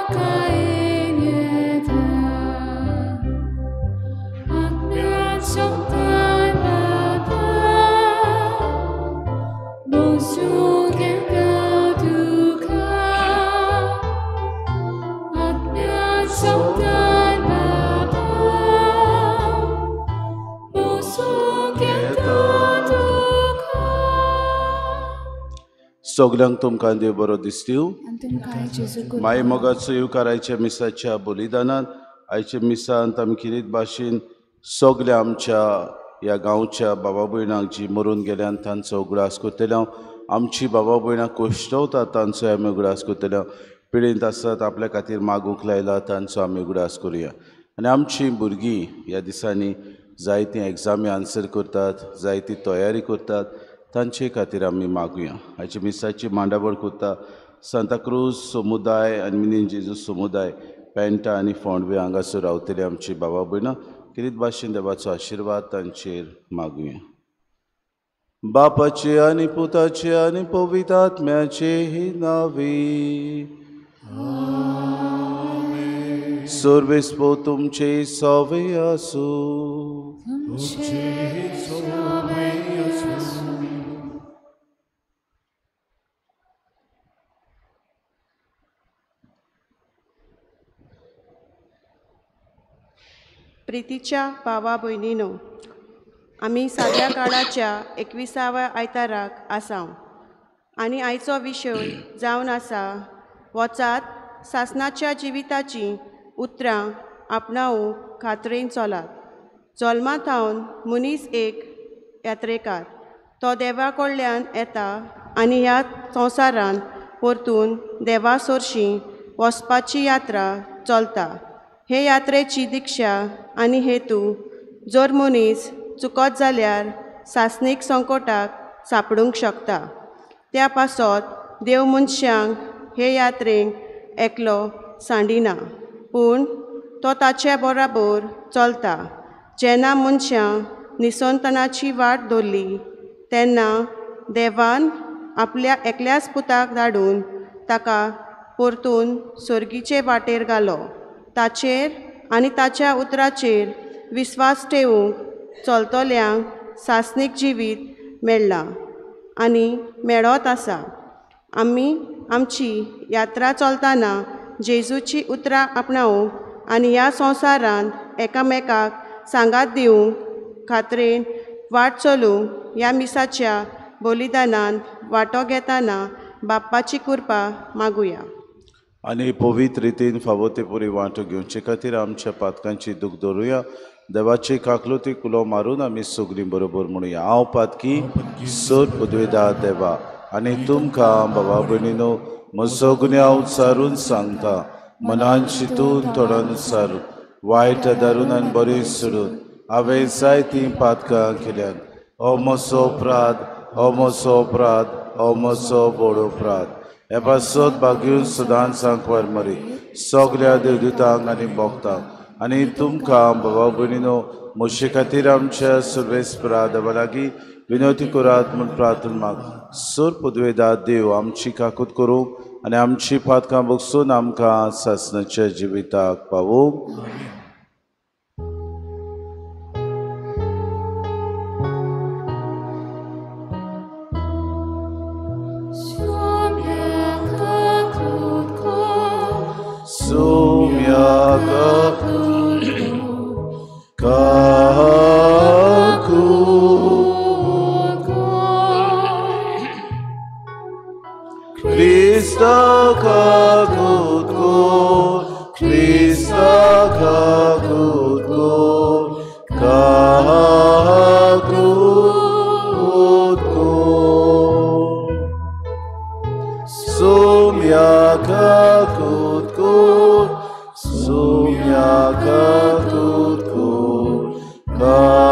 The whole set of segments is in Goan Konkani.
покаяние да, आत्म्यात शक्तान बाबा, मोजूंक येता तुका, आत्म्यात शक्तान बाबा, मोजूंक येता तुका. सगल्यांक तुमकां देव बरो दिसतीव. माई मोगाचो येवकार आयच्या मिसाच्या बलिदानांत. आयच्या मिसांत आमी किरीत भाशेन सगल्या आमच्या ह्या गांवच्या बाबा भयणांक जी मरून गेल्यान तांचो उगडास करतले हांव. आमची बाबा भयणां कश्टवतात तांचोय आमी उगडास करतले हांव. पिडेंत आसत आपल्या खातीर मागूंक लायला तांचो आमी उगडास करुया. आनी आमची भुरगीं ह्या दिसांनी जायतीं एग्जामी आन्सर करतात, जायती तयारी करतात, तांचे खातीर आमी मागुया. आयच्या मिसाची मांडावळ करता सांताक्रूज समुदाय आनी मिनीन जेजू समुदाय पेंटा आनी फोंडवे हांगासर रावतले आमची बाबा भयणां. किरीत भाशेन देवाचो आशिर्वाद तांचेर मागुया. बापाचे आनी पुताचे आनी पवित्र आत्म्याचे नांवे. सर्वेस्पो तुमचे सवे आसूं. प्रितीच्या भावा भयणीनो, आमी साद्या काळाच्या 21व्या आयताराक आसाव आनी आयचो विशय जावन आसा वचात सासनाच्या जिविताचीं उतरां आपणावूंक खात्रेन चलात. जल्मा थावन मनीस एक यात्रेकार, तो देवा कडल्यान येता आनी ह्या संवसारांत परतून देवा सरशीं वचपाची यात्रा चलता. हे यात्रेची दिक्षा आनी हेतू जर मनीस चुकत जाल्यार सासणीक संकटाक सांपडूंक शकता. त्या पासत देव मनशांक हे यात्रेक एकलो सांडिना, पूण तो ताचे बराबर चलता. जेन्ना मनशां निसंतनाची वाट धरली तेन्ना देवान आपल्या एकल्याच पुताक धाडून ताका परतून सर्गीचे वाटेर घालो. ताचेर आनी ताच्या उतराचेर विस्वास ठेवूंक चलतल्यांक सासणीक जिवीत मेळ्ळां आनी मेळत आसा. आमी आमची यात्रा चलतना जेजूची उतरां आपणावूंक आनी ह्या संवसारांत एकामेकाक सांगात दिवंक खात्रेन वाट चलूंक ह्या मिसाच्या बलिदानांत वांटो घेतना बाप्पाची कृपा मागुया. आनी पवित्र रितीन फावो ते पुरी वांटो घेवचे खातीर आमच्या पातकांची दूख दवरुया. देवाची काकलुती कुलो मारून आमी सगळीं बरोबर म्हणुया. हांव पातकी सर पदवेदा देवा आनी तुमकां बाबा भयणीनो म्हजो गुन्यांव उच्चारून सांगता, मनान चिंतून तोंडान उच्चारून वायट धरून आनी बरें सोडून हांवें जायतीं पातकां केल्यात. हो म्हजो अपराध, हो म्हजो अपराध, हो म्हजो व्हड अपराध. हे पासत भाग्यून सदांच सांकवार मरी सगल्या देवदूतांक आनी भक्तांक आनी तुमकां बाबा भयणीनो म्हजे खातीर आमच्या सर्वेस्परा देवा लागीं विनवती करात म्हूण प्रार्थना माग. सर पदवेदा देव आमची काकूत करूंक आनी आमची पातकां बगसून आमकां सासणाच्या जिविताक पावोवंक. Krista kakutko, Krista kakutko, kakutko. Sumya kakutko, sumya kakutko, kakutko.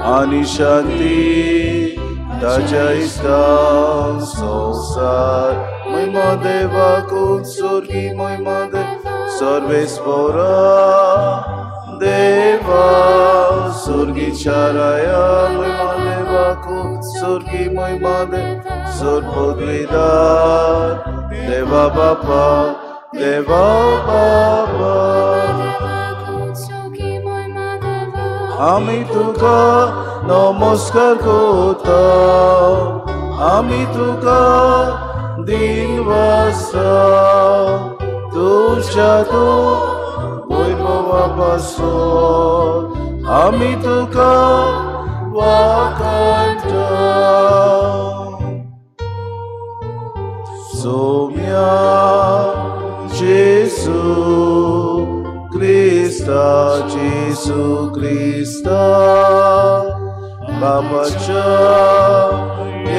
आनी शांती ताच्या इश्टांक संवसार महिमा देवाकूच स्वर्गी महिमा देव सर्वेस्पोरा देवा स्वर्गीच्या राया महिमा देवाकूच स्वर्गी महिमा देव सर्वपदवीदार देवा बापा देवा बापा आमी तुका नमस्कार करता आमी तुका दिनवासा तुज्या तूं वैभवा पासून आमी तुका वाखाणटा सोम्या जेजू क्रिस्ता जेजू क्रिस्ता बाबाच्या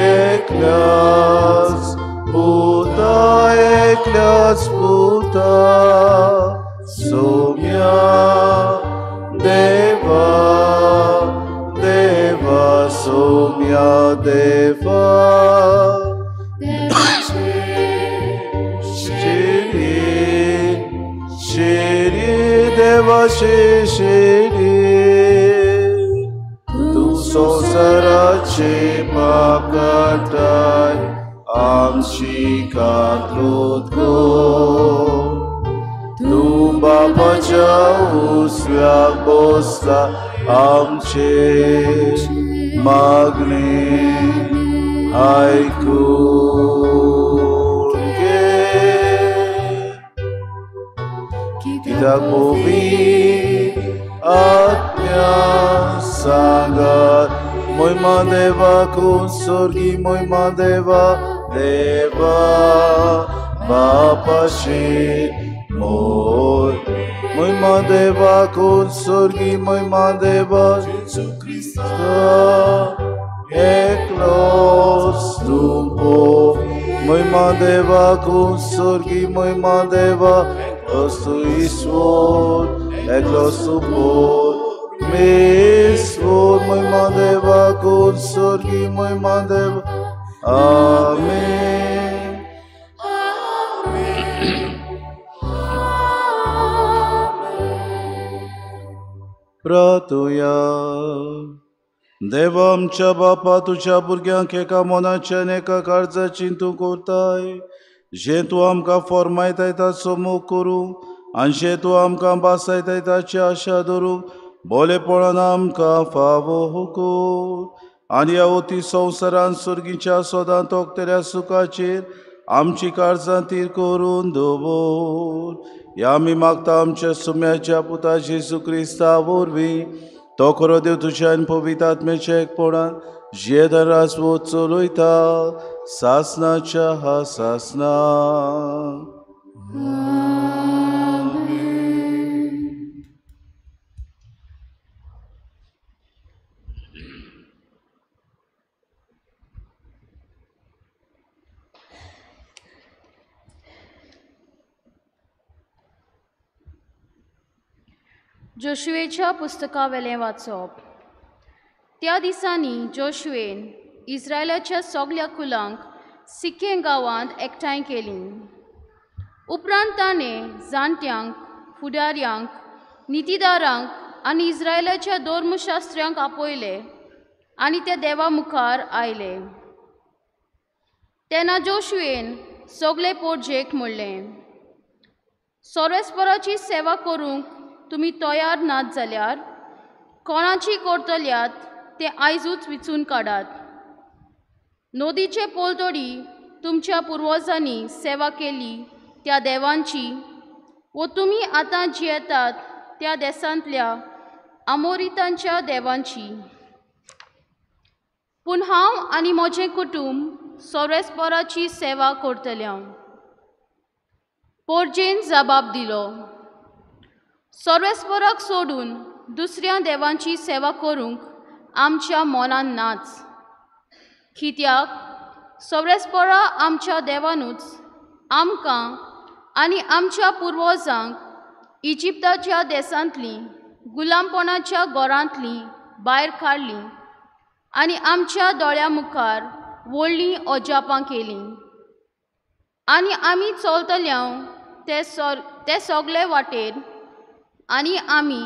एकल्याच पुता एकल्याच पुता सोम्या देवा देवा सोम्या देवा देवा शिरी तूं संवसाराचे पाप काडटाय आमची कातरूत कर तूं बापाच्या उजव्याक बसला आमचे मागणे आयकून घे कित्याक पवित्र आत्म्या सांगात महिमा देवाकूच स्वर्गी महिमा देवा देवा बापाशी मोर महिमा देवाकूच स्वर्गी महिमा देवा जेजू क्रिस्ता एकलोच तूं महिमा देवाकूच स्वर्गी महिमा देवा एकलोच ईश्वर एकलोच परमेश्वर महिमा देवाकूच स्वर्गी महिमा देवा आमेन प्रार्थुया देवा आमच्या बापा तुज्या भुरग्यांक एका मनाच्यान एका काळजाचें तूं करताय जें तूं आमकां फॉर्मायताय ताचो मोग करूं आनी जें तूं आमकां भासायताय ताची आशा धरूं बोलेपणान आमकां फावो कर आनी ह्या अती संवसारान सर्गीच्या सदां तोखतल्या सुखाचेर आमची काळजां तीर करून दवर ह्या आमी मागता आमच्या सुम्याच्या पुता जेजू क्रिस्ता वरवीं तो खरो देव तुज्या आनी पवित्र आत्म्याच्या एकपणान जियेत राजवट चलयता सासनाच्या हा सासना. जोशुएच्या पुस्तकावेलें वाचप. त्या दिसांनी जोशुएन इस्रायलाच्या सगल्या कुलांक सिक्के गांवांत एकठांय केलीं. उपरांत ताणें जाणट्यांक, फुडाऱ्यांक, नितीदारांक आनी इस्रायलाच्या धर्मशास्त्र्यांक आपयले आनी ते देवा मुखार आयले. तेन्ना जोशुएन सगळे पोटजेक म्हणलें, सर्वेस्पराची सेवा करूंक तुमी तयार नात जाल्यार कोणाची करतल्यात ते आयजूच विचून काडात. नदीचे पोलतडी तुमच्या पुर्वजांनी सेवा केली त्या देवांची वो तुमी आतां जियेतात त्या देशांतल्या आमोरितांच्या देवांची. पूण हांव आनी म्हजें कुटूंब सर्वेस्पराची सेवा करतल्या. पोरजेन जबाब दिलो, सर्वेस्पराक सोडून दुसऱ्या देवांची सेवा करूंक आमच्या मनान नाच. कित्याक सर्वेस्परा आमच्या देवानूच आमकां आनी आमच्या पुर्वजांक इजिप्ताच्या देशांतली गुलामपणाच्या घरांतली भायर काडली आनी आमच्या दोळ्या मुखार व्हडलीं अजापां केलीं. आनी आमी चलतल्या ते सगळे वाटेर आनी आमी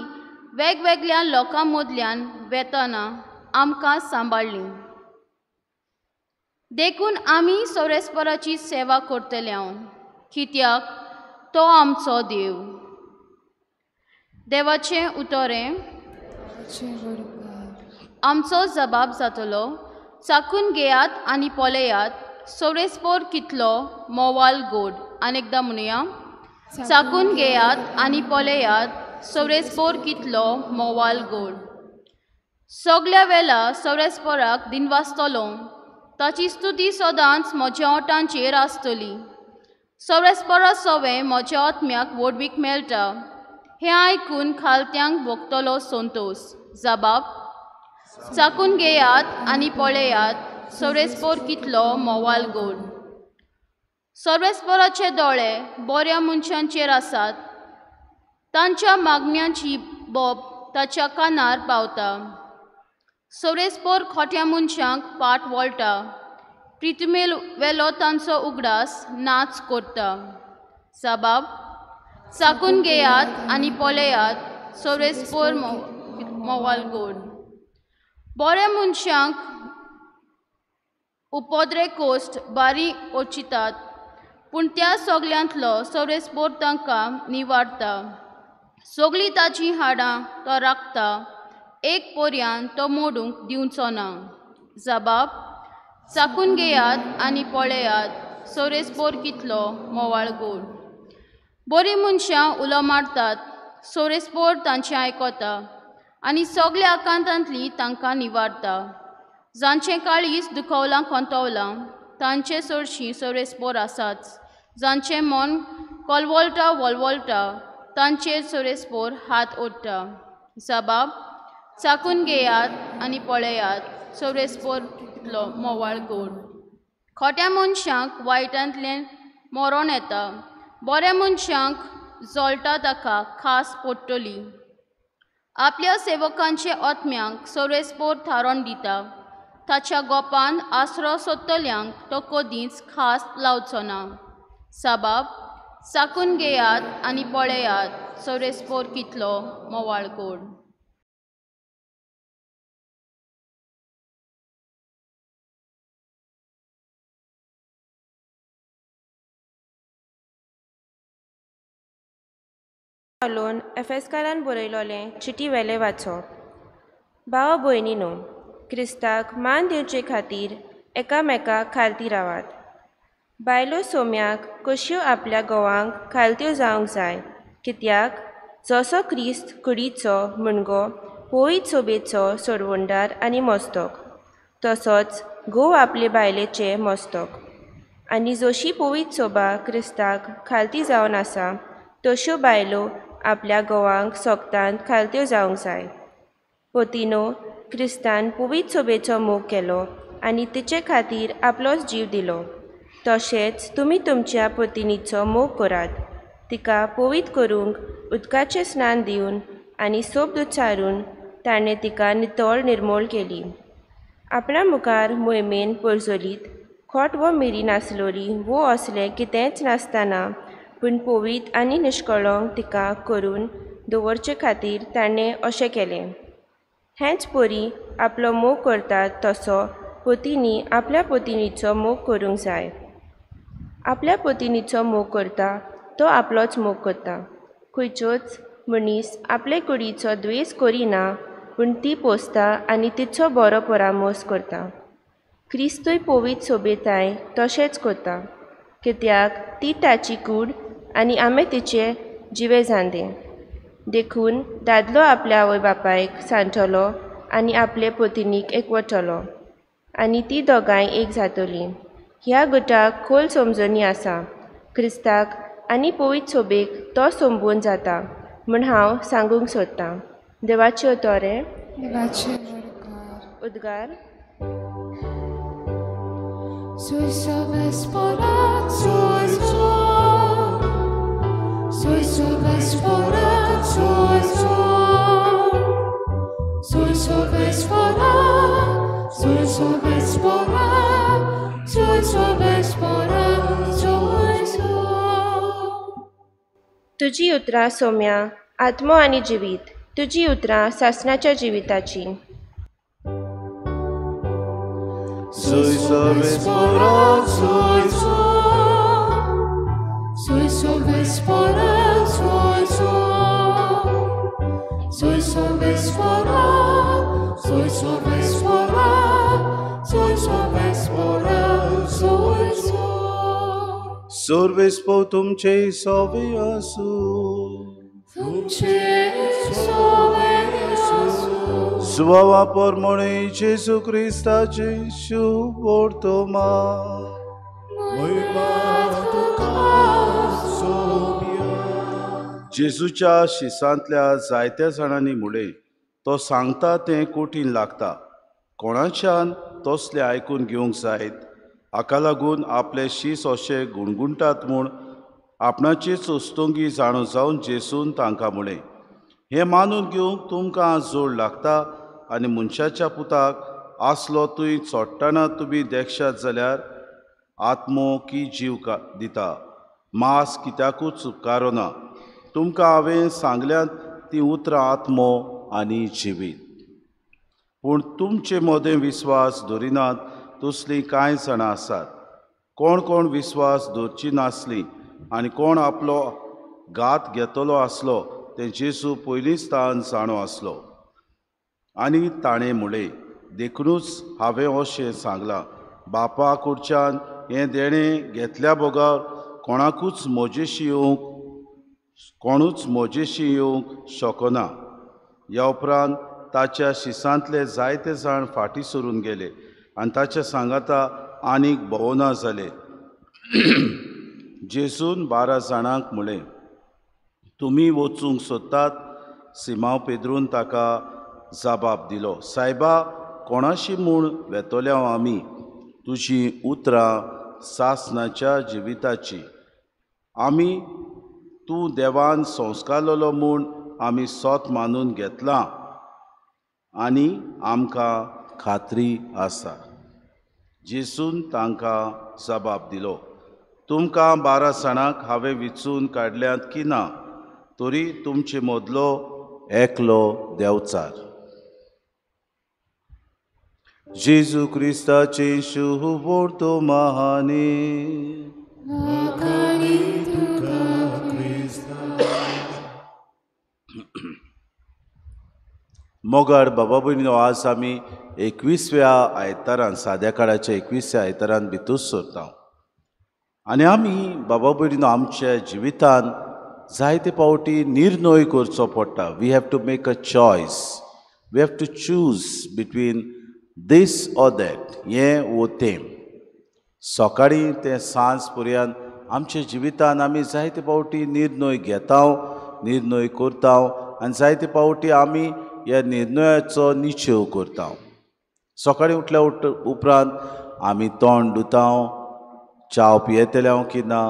वेगवेगळ्या लोकां मदल्यान वेतना आमकां सांबाळ्ळीं. देखून आमी सोरेस्पराची सेवा करतल्या, कित्याक तो आमचो देव. देवाचें उतरें आमचो जबाब जातलो. चाखून घेयात आनी पळयात सोरेस्पोर कितलो मोवाल गोड. आनी एकदां म्हणुया, चाखून घेयात आनी पळयात सोरेस्पोर कितलो मोवाल गोड. सगल्या वेळा सोरेस्पोराक दिनवासतलो, ताची स्तुती सदांच म्हज्या ओंठांचेर आसतली. सोरेस्पोरा सवें म्हज्या आत्म्याक व्हडवीक मेळटा, हें आयकून खालत्यांक भोगतलो संतोश. जबाब चाखून घेयात आनी पळयात सोरेस्पोर कितलो मोवाल गोड. सोरेस्पोराचे दोळे बऱ्या मनशांचेर आसात, तांच्या मागण्यांची बोब ताच्या कानार पावता. सोरेस्पोर खोट्या मनशांक पाट वळटा, प्रितमेल वेलो तांचो उगडास नाच करता. जबाब चाखून घेयात आनी पळयात सोरेस्पोर मोवाल गोड. बऱ्या मनशांक उपद्रे कोश्ट बारी ओचितात, पूण त्या सगल्यांतलो सोरेस्पोर तांकां निवारता. सगळीं ताचीं हाडां तो राखता, एक पोरयान तो मोडूंक दिवचो ना. जबाब चाखून घेयात आनी पळयात सोरेस्पोर कितलो मोवाळ गोड. बरीं मनशां उलो मारतात, सोरेस्पोर तांचें आयकता आनी सगल्या आकांतांतली तांकां निवारता. जांचें काळीज दुखवलां खोंतवलां तांचे सरशीं सोरेस्पोर आसाच, जांचें मन कोलवोलटा वोलवोलटा तांचेर सोरेस्पोर हात ओडटा. जबाब चाखून घेयात आनी पळयात सोरेस्पोर कितलो मोवाळ गोड. खोट्या मनशांक वायटांतल्यान मरण येता, बऱ्या मनशांक जळटा ताका खास पडटली. आपल्या सेवकांचे आत्म्यांक सोरेस्पोर थारोवन दिता, ताच्या गोपान आसरो सोदतल्यांक तो कदींच खास लावचो ना. जबाब चाखून घेयात आनी पळयात सोरेस्पोर कितलो मोवाळ गोड. पावलोन एफेस्कारान बरयलोलें चिटी वेलें वाचप. भाव भयणीनो, क्रिस्ताक मान दिवचे खातीर एकामेकाक खालती रावात. बायलो सोम्याक कश्यो आपल्या घोवांक खालत्यो जावंक जाय, कित्याक जसो क्रिस्त कुडीचो मुणगो पवित्र सोबेचो सोडवणदार आनी मस्तक, तसोच घोव आपले बायलेचे मस्तक. आनी जशी पवित्र सोबा क्रिस्ताक खालती जावन आसा, तश्यो बायलो आपल्या घोवांक सोगतांत खालत्यो जावंक जाय. पतीनो, क्रिस्तान पवित्र सोबेचो मोग केलो आनी तिचे खातीर आपलोच जीव दिलो, तशेंच तुमी तुमच्या पतिनीचो मोग करात. तिका पवित्र करूंक उदकाचें स्नान दिवन आनी सोब उच्चारून ताणें तिका नितळ निर्मूळ केली. आपल्या मुखार मोहिमेन परजोलीत खोट वो मिरी नासलोली वो असलें कितेंच नासतना, पूण पवित्र आनी निश्कळंक तिका करून दवरचे खातीर ताणें अशें केलें. हेंच परी आपलो मोग करतात तसो पतींनी आपल्या पतिनीचो मोग करूंक जाय. आपल्या पतिनीचो मोग करता तो आपलोच मोग करता. खंयचोच मनीस आपले कुडीचो द्वेस करिना, पूण ती पोसता आनी तिचो बरो परामर्श करता. क्रिस्तूय पवित्र सोबेताय तशेंच करता, कित्याक ती ताची कूड आनी आमी तिचे जिवे जांदे. देखून दादलो आपल्या आवय बापायक सांठलो आनी आपले पतिनीक एकवटलो आनी ती दोगांय एक जातलीं. ह्या गटाक खोल समजणी आसा. क्रिस्ताक आनी पवित्र सोबेक तो संबोन जाता म्हूण हांव सांगूंक सोदतां. देवाचे तोरे उद्गार. Soy तुजी उतरां सोम्या आत्मो आनी जिवीत, तुजी उतरां सासणाच्या जिविताची. सर्वेस्पोर तुमचे सोवे आसूं. सुवावा प्रमाणे जेजू क्रिस्ताचे शुभ वर्तमान. जेजूच्या शिसांतल्या जायत्या जाणांनी म्हणलें, तो सांगता तें कठीण लागता, कोणाच्यान तसलें आयकून घेवंक जायत. हाका लागून आपले शीस अशे गुणगुणटात म्हूण आपणाचेच उस्तोंगी जाणो जावन जेजून तांकां म्हणलें, हें मानून घेवंक तुमकां जोड लागता आनी मनशाच्या पुताक आसलो तुंय चोडटना तुमी देखशात जाल्यार आत्मो की जीव दिता, मास कित्याकूच उपकारना. तुमकां हांवें सांगल्यांत तीं उतरां आत्मो आनी जिवीत. पूण तुमचे मदें विस्वास दवरिनात तसलीं कांय जाणां आसात. कोण कोण विस्वास दवरची नासलीं आनी कोण आपलो घात घेतलो आसलो तें जेजू पयलींच ताण जाणो आसलो. आनी ताणें म्हणलें, देखूनच हांवें अशें सांगलां, बापा कडच्यान हें देणें घेतल्या बगर कोणाकूच म्हजेशी येवंक कोणूच म्हजेशी येवंक शकना. ह्या उपरांत ताच्या शिसांतले जायते जाण फाटीं सरून गेले आनी ताच्या सांगाता आनीक भोवना जाले. जेजून 12 जाणांक म्हणलें, तुमी वचूंक सोदतात? सिमांव पेद्रून ताका जबाब दिलो, सायबा, कोणाशी म्हूण वेतले आमी? तुजीं उतरां सासणाच्या जिविताची. आमी तूं देवान संस्कारलो म्हूण आमी सोत मानून घेतलां आनी आमकां खात्री आसा. जेजून तांकां जबाब दिलो, तुमकां 12 जाणांक हांवें विचून काडल्यात की ना, तरी तुमचे मदलो एकलो देवचार. जेजू क्रिस्ताचे शुभ वर्तमाने. मोगाड बाबा भयणीनो, आज आमी 21व्या आयतारान, साद्या काळाच्या 21व्या आयतारान भितर सरता आनी आमी बाबा भयणीनो आमच्या जिवितान जायते पावटी निर्णय करचो पडटा. We have to make a choice, we have to choose between this or that, हें वो तें. सकाळीं तें सांज पर्यंत आमच्या जिवितान आमी जायते पावटी निर्णय घेता, निर्णय करता आनी जायते पावटी आमी ह्या निर्णयाचो निश्चेव करता. सकाळीं उठल्या उपरांत आमी तोंड धुता, च्याव पियेतले की ना,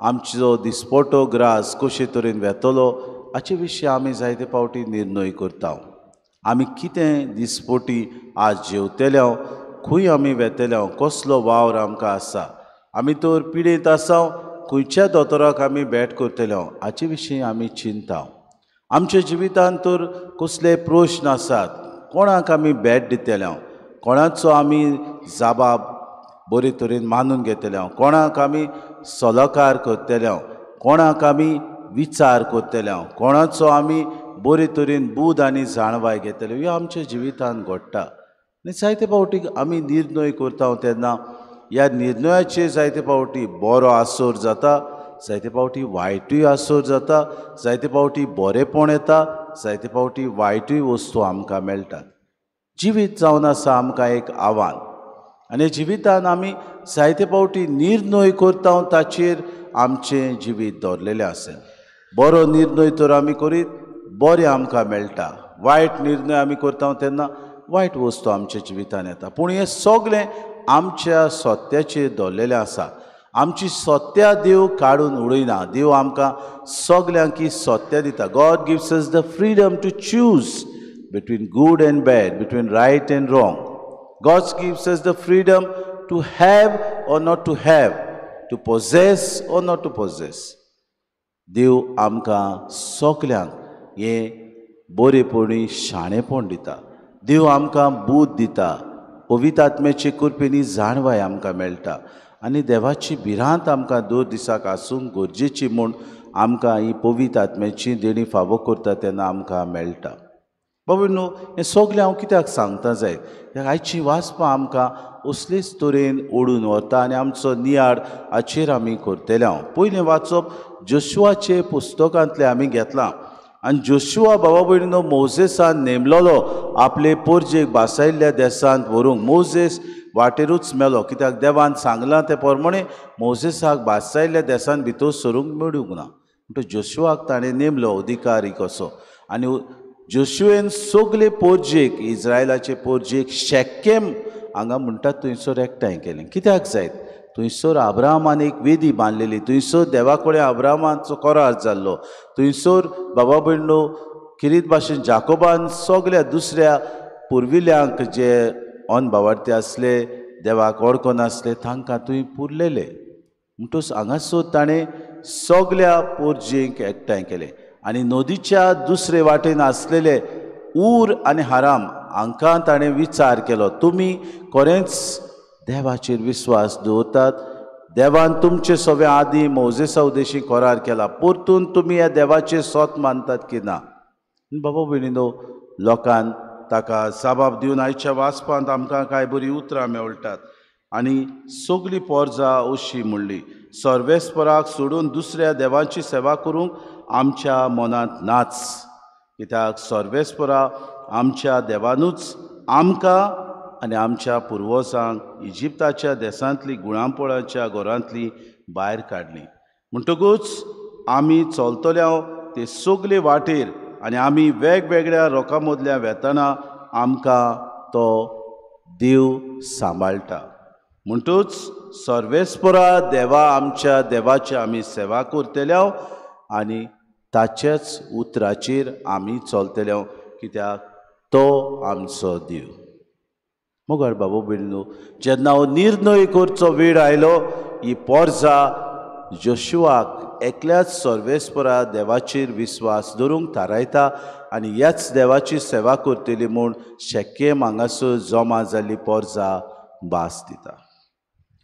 आमचो दिसपटो ग्रास कशे तरेन वेतलो हाचे विशीं आमी जायते पावटी निर्णय करता. आमी कितें दिसपटी आज जेवतले, खंय आमी वेतले, कसलो वावर आमकां आसा, आमी तर पिडेंत आसा, खंयच्या दोतोराक आमी भेट करतले हाचे विशीं आमी चिंता. आमच्या जिवितांत तर कसले प्रश्न आसात, कोणाक आमी भेट दितले, कोणाचो आमी जबाब बरे तरेन मानून घेतले, कोणाक आमी सलाकार करतले, कोणाक आमी विचार करतले, कोणाचो आमी बरे तरेन बूद आनी जाणवाय घेतले, ह्यो आमच्या जिवितांत घडटा. आनी जायते फावटी आमी निर्णय करता तेन्ना ह्या निर्णयाचेर जायते फावटी बरो आसर जाता, जायते फावटी वायटूय आसर जाता, जायते फावटी बरेंपण येता, जायते फावटी वायटूय वस्तू आमकां मेळटात. जिवीत जावन आसा आमकां एक आव्हान आनी जिवितान आमी जायते फावटी निर्णय करता ताचेर आमचें जिवीत दवरलेलें आसा. बरो निर्णय तर आमी करीत बरें आमकां मेळटा, वायट निर्णय आमी करता तेन्ना वायट वस्तू आमच्या जिवितान येता. पूण हें सगळें आमच्या सत्याचेर दवरलेलें आसा. आमची सत्या देव काडून उडयना, देव आमकां सगल्यांकी सत्या दिता. God gives us the freedom to choose between good and bad, between right and wrong. God gives us the freedom to have or not to have, to possess or not to possess. देव आमकां सगल्यांक हें बरेपणी शाणेपण दिता. देव आमकां बूद दिता. पवित्र आत्म्याचे कृपेनी जाणवाय आमकां मेळटा आनी देवाची भिरांत आमकां दर दिसाक आसूंक गरजेची म्हूण आमकां ही पवित्र आत्म्याची देणी फावो करता तेन्ना आमकां मेळटा. बाबा न्हू हें सगळें हांव कित्याक सांगता जायत, आयची वाचपां आमकां असलेच तरेन ओडून व्हरता आनी आमचो नियाळ हाचेर आमी करतले. हांव पयलें वाचप जोशुआचे पुस्तकांतलें आमी घेतलां आनी जोशुआ बाबा भयणीनो मोजेसान नेमलोलो आपले पोरजेक बासायल्ल्या देसांत व्हरूंक. मोजेस वाटेरूच मेलो, कित्याक देवान सांगलां ते प्रमाणे मोजेसाक बासायल्ल्या देसान भितर सरूंक मेळूंक ना. म्हणटकच जोशुआक ताणें नेमलो अधिकारी कसो आनी जोशुएन सगले पोरजेक, इज्रायलाचे पोरजेक शेकेम हांगा म्हणटात थंयसर एकठांय केलें. कित्याक जायत, थंयसर अब्राहमान एक वेदी बांदलेली, थंयसर देवा कडेन अब्राहमाचो करार जाल्लो, थंयसर बाबा भयणो किरीत भाशेन जाकोबान सगल्या दुसऱ्या पुर्विल्यांक जे अनभावार्थी आसले, देवाक वळखनासले, तांकां थंय पुरलेले. म्हणटकच हांगासर ताणें सगल्या पोरजेंक एकठांय केलें आनी नदीच्या दुसरे वाटेन आसलेले ऊर आनी हाराम हांकां ताणें विचार केलो, तुमी खरेंच देवाचेर विस्वास दवरतात, देवान तुमचे सगळे आदी मोजेसा उदेशी करार केला, परतून तुमी ह्या देवाचेर सोत मानतात की ना. बाबा भयणीनो, लोकान ताका जबाब दिवन आयच्या वाचपांत आमकां कांय बरीं उतरां मेळटात आनी सगली पोरजा अशी म्हणली, सर्वेस्पराक सोडून दुसऱ्या देवाची सेवा करूंक आमच्या मनांत नाच, कित्याक सर्वेस्परा आमच्या देवानूच आमकां आनी आमच्या पुर्वजांक इजिप्ताच्या देसांतली गुळामपणाच्या घरांतली भायर काडली. म्हणटकूच आमी चलतल्या ते सगले वाटेर आनी आमी वेगवेगळ्या रोकां मदल्या वेतना आमकां तो देव सांबाळटा. म्हणटूच सर्वेस्परा देवा आमच्या देवाची आमी सेवा करतल्या आनी ताच्याच उतराचेर आमी चलतले, कित्याक तो आमचो देव. मगर बाबू भयणीनो, जेन्ना हो निर्णय करचो वेळ आयलो, ही पोरजा जोशुआक एकल्याच सर्वेस्परा देवाचेर विस्वास दवरूंक थारायता आनी ह्याच देवाची सेवा करतली म्हूण शेकेम हांगासर जमा जाल्ली पोरजा भास दिता.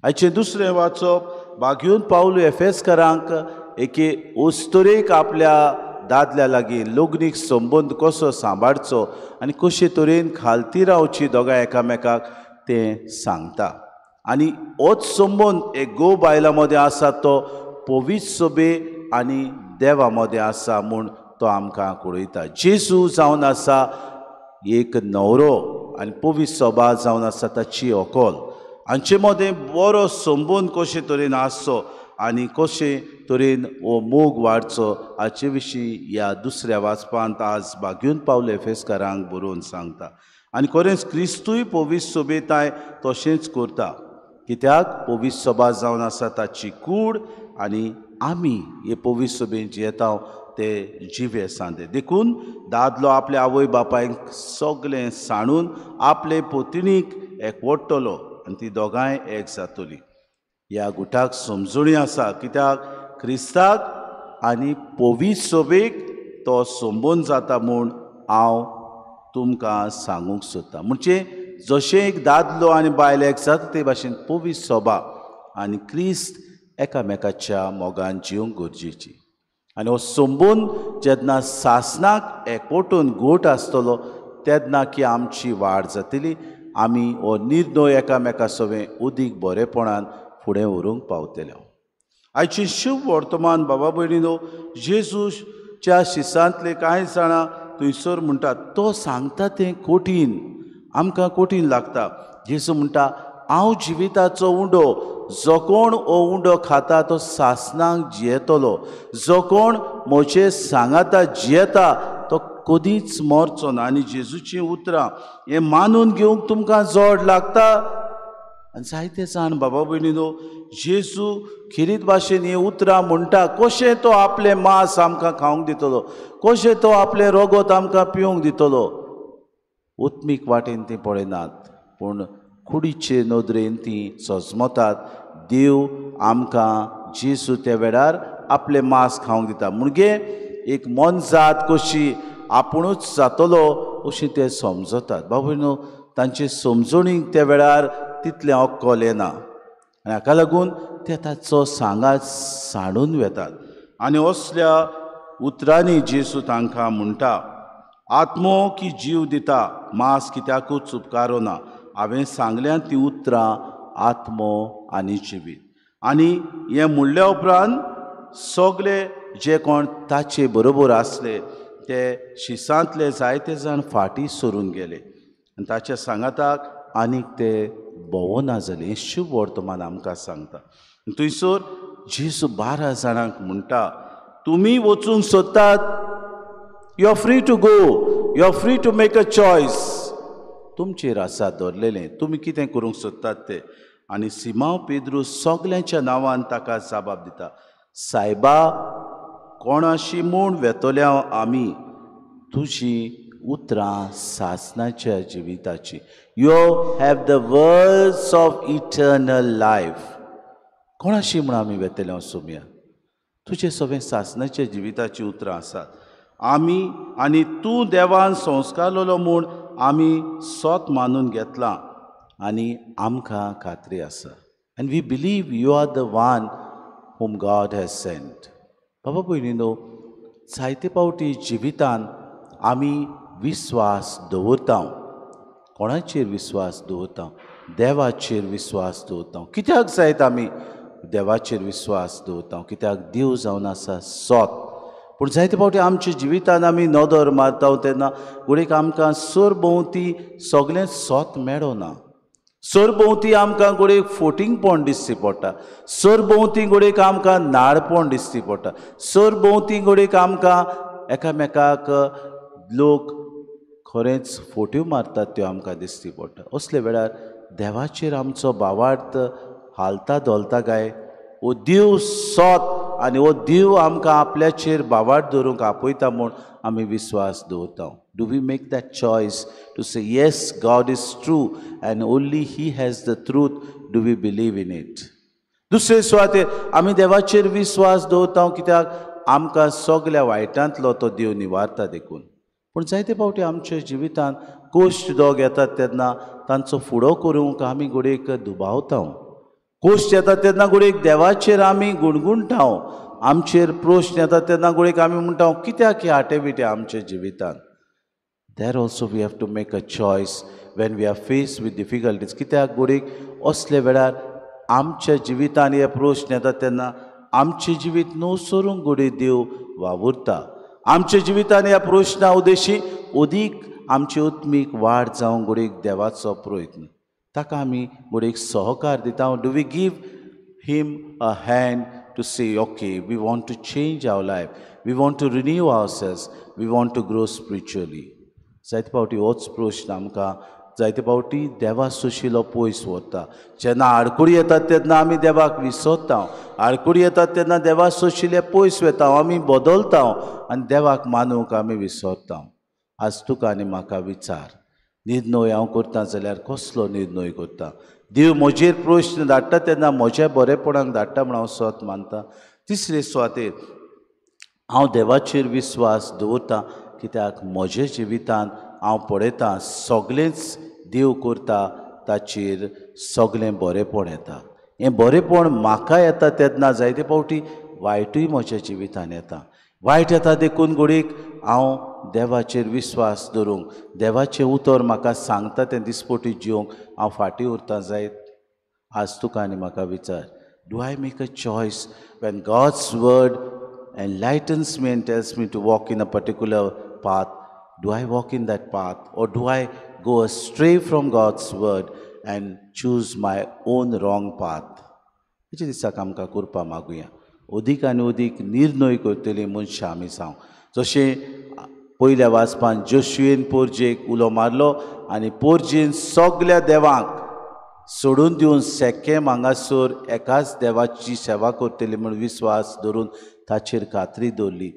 आयचें दुसरें वाचप बागयोन पावलू एफेसकारांक एके अस्तुरेक आपल्या दादल्या लागीं लग्नीक संबंद कसो सांबाळचो आनी कशे तरेन खालती रावची दोगां एकामेकाक तें सांगता. आनी होच संबंद एक घोव बायलां मदें आसा तो पवित्र सभे आनी देवा मदें आसा म्हूण तो आमकां कळयता. जेजू जावन आसा एक न्हवरो आनी पवित्र सभा जावन आसा ताची अकल. हांचे मदें बरो संबंद कशे तरेन आसचो आनी कशे तरेन हो मोग वाडचो हाचे विशीं ह्या दुसऱ्या वाचपांत आज बागयोन पावल एफेसकारांक बरोवन सांगता. आनी खरेंच क्रिस्तूय पवित्र सभेताय तशेंच करता, कित्याक पवित्र सभा जावन आसा ताची कूड आनी आमी हे पवित्र सभेन जियेता ते जिवे सांदे. देखून दादलो आपल्या आवय बापायक सगळें सांडून आपले पोतिणीक एकवटतलो आनी ती दोगांय एक जातली. ह्या गुटाक समजणी आसा, कित्याक क्रिस्ताक आनी पवित्र सभेक तो संबंद जाता म्हूण हांव तुमकां सांगूंक सोदतां. म्हणजे जशें एक दादलो आनी बायल एक जाता ते भाशेन पवित्र सभा आनी क्रिस्त एकामेकाच्या मोगान जिवंक गरजेची. आनी हो संबंद जेन्ना सासणाक एकवटून घोट आसतलो तेन्ना की आमची वाड जातली, आमी हो निर्णय एकामेका सवें अदीक बरेपणान फुडें व्हरूंक पावतले. आयची शुभ वर्तमान बाबा भयणीनो, जेजूच्या शिसांतले कांय जाणां थंयसर म्हणटात तो सांगता तें कठीण, आमकां कठीण लागता. जेजू म्हणटा, हांव जिविताचो उंडो, जो कोण हो उंडो खाता तो सासणाक जियेतलो, जो कोण म्हजे सांगाता जियेता तो कदीच मरचो ना. आनी जेजूचीं उतरां हें मानून घेवंक तुमकां जोड लागता. आनी जायते जाण बाबा भयणीनो जेजू खेरीत भाशेन हीं उतरां म्हणटा, कशें तो आपलें मांस आमकां खावंक दितलो, कशें तो आपलें रगत आमकां पिवंक दितलो. उत्मीक वाटेन तीं पळयनात, पूण कुडीचे नदरेन ती सजमतात. देव आमकां जेजू त्या वेळार आपलें मांस खावंक दिता म्हणजे एक मोनजात कशी आपुणूच जातलो अशें ते समजतात. बाबू न्हू तांचे समजणीक त्या वेळार तितलें अक्कल येना आनी हाका लागून ते ताचो सांगात सांडून वेतात. आनी असल्या उतरांनी जेजू तांकां म्हणटा, आत्मो की जीव दिता, मांस कित्याकूच उपकारना. हांवें सांगल्या ती उतरां आत्मो आनी जिवीत. आनी हें म्हणल्या उपरांत सगळे जे कोण ताचे बरोबर आसले ते शिसांतले जायते जाण फाटीं सरून गेले आनी ताच्या सांगाताक आनीक ते भोंवना जाले. हें शुभ वर्तमान आमकां सांगता. थंयसर जेजू 12 जाणांक म्हणटा, तुमी वचूंक सोदतात, you are free to go, you are free to make a choice. तुमचेर आसा दवरलेलें, तुमी कितें करूंक सोदतात तें. आनी सिमांव पेद्रू सगल्यांच्या नांवान ताका जबाब दिता, सायबा कोणाशी म्हूण वेतल्या आमी, तुजी उतरां सासणाच्या जिविताची. You have the words of eternal life. कोणाशी म्हूण आमी वेतल्या सोमया, तुजे सगळें सासणाच्या जिविताची उतरां आसात. आमी आनी तूं देवान संस्कारलेलो म्हूण आमी सोत मानून घेतलां आनी आमकां खात्री आसा. And we believe you are the one whom God has sent. बाबा भयणीनो, जायते पावटी जिवितान आमी विस्वास दवरता. कोणाचेर विस्वास दवरता? देवाचेर विस्वास दवरता. कित्याक जायत आमी देवाचेर विस्वास दवरता? कित्याक देव जावन आसा सोत. पूण जायते फावटी आमच्या जिवितान आमी नदर मारता तेन्ना घडयेक आमकां सरभोंवती सगळें सोत मेळना. सरभोंवती आमकां घडयेक फोटिंगपण दिसची पडटा, सरभोंवती घडयेक आमकां नाडपण दिसची पडटा, सरभोंवती घडयेक आमकां एकामेकाक लोक खरेंच फोट्यो मारतात त्यो आमकां दिसची पडटा. असले वेळार देवाचेर आमचो भावार्थ हालता धोलता काय? वो देव सोत आनी हो देव आमकां आपल्याचेर भावार्थ दवरूंक आपयता म्हूण आमी विस्वास दवरता. Do we make that choice to say yes, God is true and only he has the truth? Do we believe in it? दुसरे सुवातेर आमी देवाचेर विस्वास दवरता कित्याक आमकां सगल्या वायटांतलो तो देव निवारता देखून. पूण जायते फावटी आमच्या जिवितांत कोश्ट दोग येतात तेन्ना तांचो फुडो करूंक आमी घडयेक दुबावता. कोश्ट येता तेन्ना घडयेक देवाचेर आमी गुणगुणटा. आमचेर प्रश्न येता तेन्ना घडयेक आमी म्हणटा कित्याक हे आटे विटे आमच्या जिवितांत. There also we have to make a choice when we are faced with difficulties. कित्याक घडयेक असले वेळार आमच्या जिवितांत हे प्रश्न येता तेन्ना आमचें जिवीत न्हू सरूंक घडये देव वावुरता. आमच्या जिवितांत ह्या प्रश्ना उद्देशी अदीक आमची आत्मीक वाड जावंक घडयेक देवाचो प्रयत्न, ताका आमी घडयेक सहकार दिता. Do we give him a hand to say okay, we want to change our life, we want to renew ourselves, we want to grow spiritually? जायते फावटी होच प्रश्न आमकां जायते फावटी देवा सुशिलो पयस व्हरता. जेन्ना आडकुडी येतात तेन्ना आमी देवाक विसरता, आडकुडी येतात तेन्ना देवा सोशिले पयस वता, आमी बदलता आनी देवाक मानूंक आमी विसरता. आज तुका आनी म्हाका विचार, निर्णय हांव करता जाल्यार कसलो निर्णय करता? देव म्हजेर प्रश्न धाडटा तेन्ना म्हज्या बरेपणाक धाडटा म्हूण हांव सत मानता. तिसरे सुवातेर हांव देवाचेर विस्वास दवरता कित्याक म्हज्या जिवितांत हांव पळयतां सगळेंच देव करता, ताचेर सगळें बरेपण येता. हें बरेपण म्हाका येता तेन्ना जायते फावटी वायटूय म्हज्या जिवितांत येता. वायट येता देखून घडयेक हांव देवाचेर विस्वास दवरूंक, देवाचें उतर म्हाका सांगता तें दिसपटी जिवंक हांव फाटीं उरता जायत. आज तुका आनी म्हाका विचार, do I make a choice when God's word enlightens me and tells me to walk in a particular path? Do I walk in that path, or do I go astray from God's word and choose my own wrong path? हेच्या दिसाक आमकां करपा मागुया. अदीक आनी अदीक निर्णय करतली मनशां आमी जावं. जशें पयल्या वाचपान जोशुएन पोरजेक उलो मारलो आनी पोरजेन सगल्या देवांक सोडून दिवन सेकेम हांगासर एकाच देवाची सेवा करतली म्हूण विस्वास धरून ताचेर खात्री दवरली.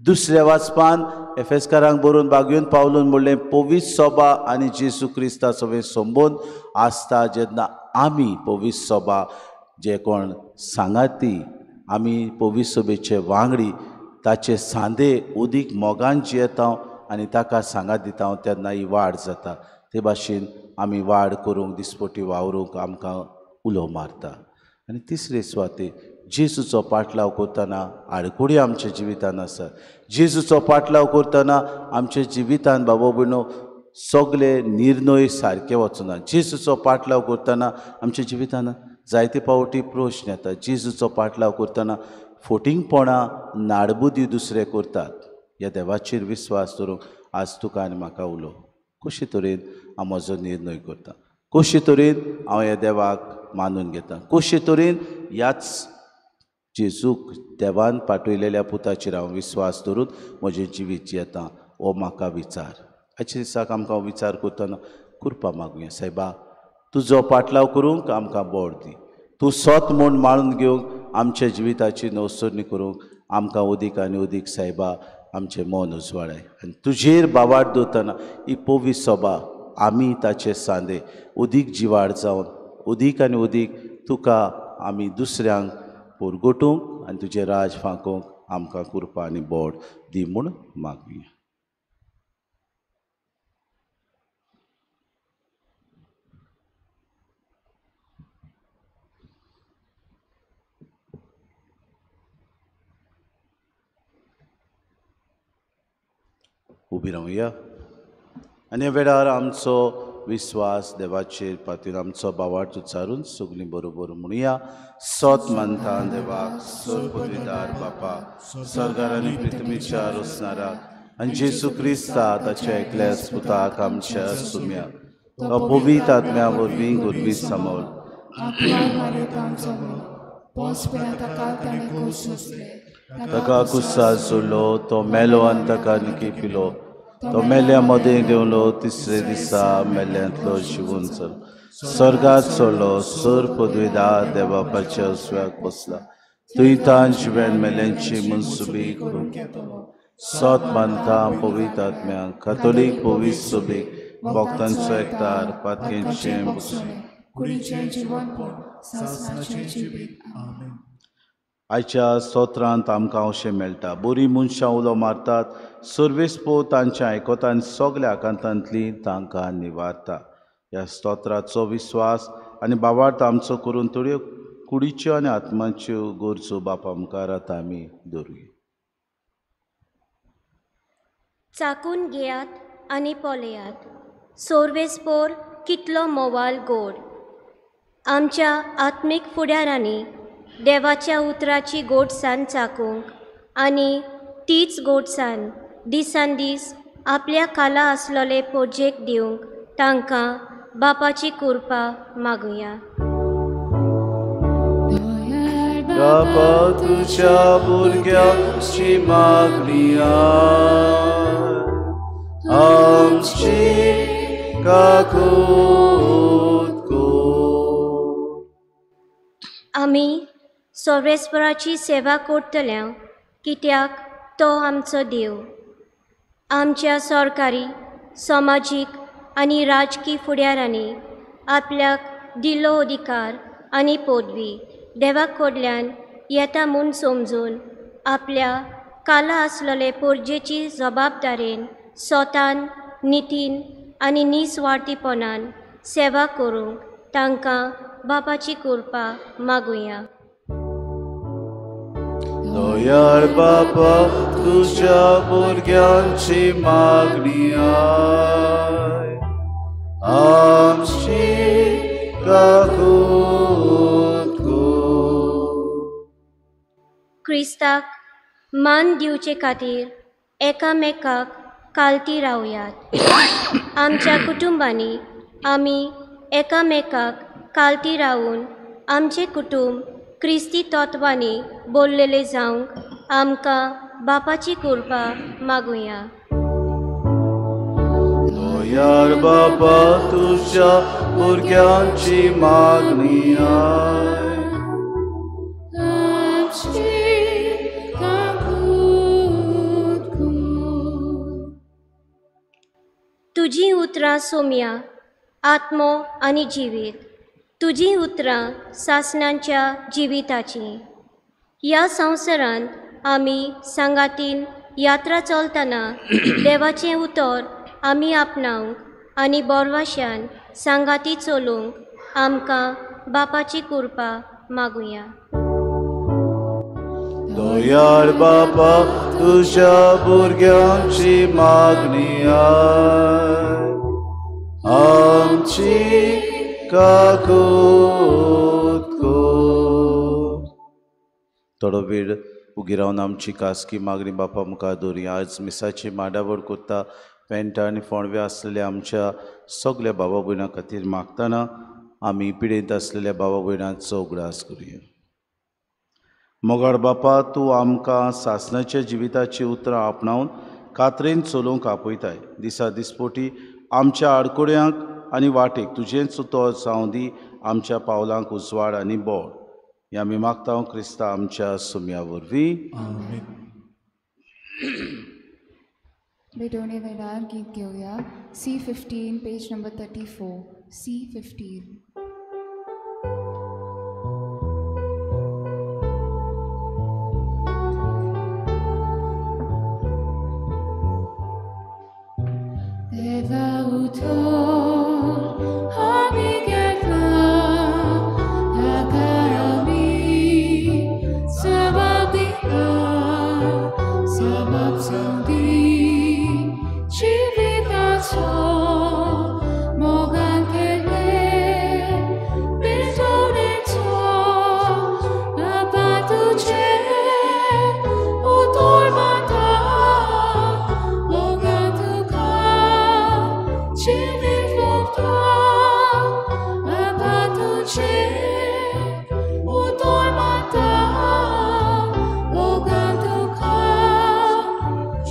दुसऱ्या वाचपान एफेसकारांक बरोवन बागयोन पावलून म्हणलें पवित्र सोबा आनी जेजू क्रिस्ता सवें संबंद आसता जेन्ना आमी पवित्र सोबा जे कोण सांगाती आमी पवित्र सोबेचे वांगडी ताचे सांदे उदीक मोगान जियेता आनी ताका सांगात दिता तेन्ना ही वाड जाता. ते भाशेन आमी वाड करूंक दिसपटी वावरूंक आमकां उलो मारता. आनी तिसरे सुवाते जेजूचो पाटलाव करतना आडकुडी आमच्या जिवितान आसा. जेजूचो पाटलाव करतना आमच्या जिवितान बाबा भयणो सगळे निर्णय सारके वचना. जेजूचो पाटलाव करतना आमच्या जिवितान जायते पावटी प्रश्न येता. जेजूचो पाटलाव करतना फोटिंगपणां नाडबुद्दी दुसरे करतात. ह्या देवाचेर विस्वास दवरूंक आज तुका आनी म्हाका उलो कशे तरेन हांव म्हजो निर्णय करता, कशे तरेन हांव ह्या देवाक मानून घेता, कशे तरेन ह्याच जेजूक देवान पाठयलेल्या पुताचेर हांव विस्वास दवरून म्हजें जिवीत जियेता हो म्हाका विचार. आयच्या दिसाक आमकां विचार करतना कृपा मागुया. सायबा तुजो पाटलाव करूंक आमकां बोड दी, तूं सोत म्हूण माळून घेवंक आमच्या जिविताची नवसरणी करूंक आमकां उदीक आनी उदीक सायबा आमचें मन उजवाडाय आनी तुजेर बावाट दवरतना ही पवित्र सोबा आमी ताचे सांदे उदीक जिवाड जावन उदीक आनी उदीक तुका आमी दुसऱ्यांक पोरगोटूंक आनी तुजें राज फांकोवंक आमकां कृपा आनी बोड दी म्हूण मागुया. उबी रावया आनी वेळार आमचो विस्वास देवाचेर पातीर आमचो बावाट उच्चारून सगळीं बरोबर म्हणुया. सोत मानता देवाक सर्वपदवीदार बापा सर्गार आनी पृथ्वीच्या रोसणाराक आनी जेजू क्रिस्ता ताच्या एकल्याच पुताक आमच्या सुम्या तो पवित्र आत्म्या वरवीं गुरवी समोर ताका कुसार सोडलो तो मेलो आनी ताका निकी पिलो तो मेल्या मदें देंवलो तिसरे दिसा मेल्यांतलो शिवून चल स्वर्गात सोडलो सर पदवीदार देवापाच्या उजव्याक बसला थंय तान जिवेन मेल्यांची मनसुबी करूंक सोत मानता पवित्र आत्म्या कातोलीक पवित्र सोबीक भक्तांचो एकतार पातकेंचें आयच्या स्तोत्रांत आमकां अशें मेळटा. बरीं मनशां उलो मारतात सर्वेस्पो तांच्या आयकता आनी सगल्या आकांतांतली तांकां निवारता. ह्या स्तोत्राचो विस्वास आनी बावार्थ आमचो करून थोड्यो कुडीच्यो आनी आत्माच्यो गरजो बापा मुखार आतां आमी दवरुया. चाकून घेयात आनी पळयात सोर्वेस्पोर कितलो मोवाल गोड. आमच्या आत्मीक फुडारांनी देवाच्या उतराची गोडसाण चाकूंक आनी तीच गोडसाण दिसान दीस आपल्या खाला आसलेले पोजेक दिवंक तांकां बापाची कृपा मागुया. बापा तुझ्या भुरग्यांची मागणी आमची काकूत कर. आमी सर्वेस्पराची सेवा करतल्या कित्याक तो आमचो देव. आमच्या सरकारी समाजीक आनी राजकी फुडारांनी आपल्याक दिल्लो अधिकार आनी पदवी देवा कडल्यान येता म्हूण समजून आपल्या काला आसलेले पोरजेची जबाबदारेन स्वतान नितीन आनी निस्वार्थीपणान सेवा करूंक तांकां बापाची कृपा मागुया. दयाळ बापा तुझ्या भुरग्यांची मागणी आमची काकूत कर. क्रिस्ताक मान दिवचे खातीर एकामेकाक कालती रावयात. आमच्या कुटुंबांनी आमी एकामेकाक कालती रावून आमचें कुटुंब क्रिस्ती तत्वांनी बोल्लेले जावंक आमकां बापाची कृपा मागुया. दयाळ बापा तुझ्या भुरग्यांची मागणी तुजीं उतरां सोम्या आत्मो आनी जिवीत, तुजीं उतरां सासणांच्या जिविताचीं. ह्या संवसारांत आमी सांगातीन यात्रा चलतना देवाचें उतर आमी आपणावंक आनी बोरवाश्यान सांगाती चलूंक आमकां बापाची कृपा मागुया. दयाळ बापा तुज्या भुरग्यांची मागणी आय, आमची काकूत कर. थोडो वेळ उगी रावन आमची खासगी मागणी बापा मुखार दवरुया. आज मिसाची मांडावळ करता पेंटा आनी फोंडवे आसलेल्या आमच्या सगल्या बाबा भयणां खातीर मागतना आमी पिडेंत आसलेल्या बाबा भयणांचो उगडास करुया. मोगाळ बापा, तूं आमकां सासणाच्या जिविताची उतरां आपणावन कातरेन चलोवंक आपयताय. दिसा दिसपोटी आमच्या आडकोड्यांक आनी वाटेक तुजेंच उतर जावं दी, आमच्या पावलांक उजवाड आनी बोड. हें आमी मागता क्रिस्ता आमच्या सुम्या वरवीं. भेटवणे वेळार गीत घेवया. C15 page number 34. C15. देवा उतर आमी घेतला ताका आमी जबाब दिला, जबाब जावं दी जिविताचो मोगान केल्ले भेटवणेचो. बापा तुजें उतर मानता, मोगान तुका जिवीत ओंपता. बापा तुजें उतर मानता, मोगान तुका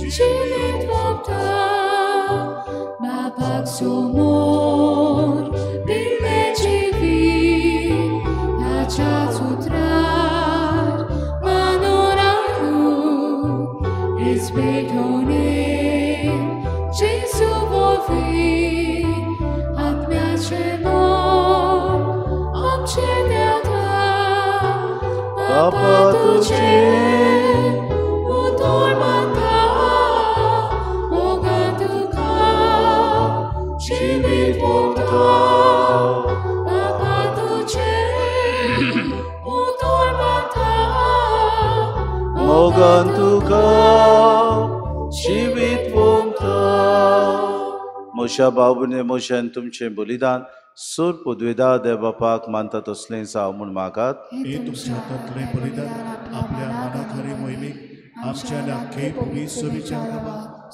जिवीत ओंपता. बापाक समोर दिल्लें जिवीत ताच्याच उतरार मानून रावूंक हीच भेटवणेन जेजू वरवीं आत्म्याचें मोग आमचें देवता. बापा तुजें उतर मानता, मोगान तुका जिवीत ओंपता. बापा तुजें उतर मानता, मोगान तुका जिवीत ओंपता. म्हज्या भाव भयणींनो, तुमचें बलिदान सूर पदवेदा देव बापाक मानता तसलें जावं म्हूण मागात. हे तुमच्या हातांतलें बलिदान आपल्या मनाखरे मोहिमेक आमच्या लाखे पवित्र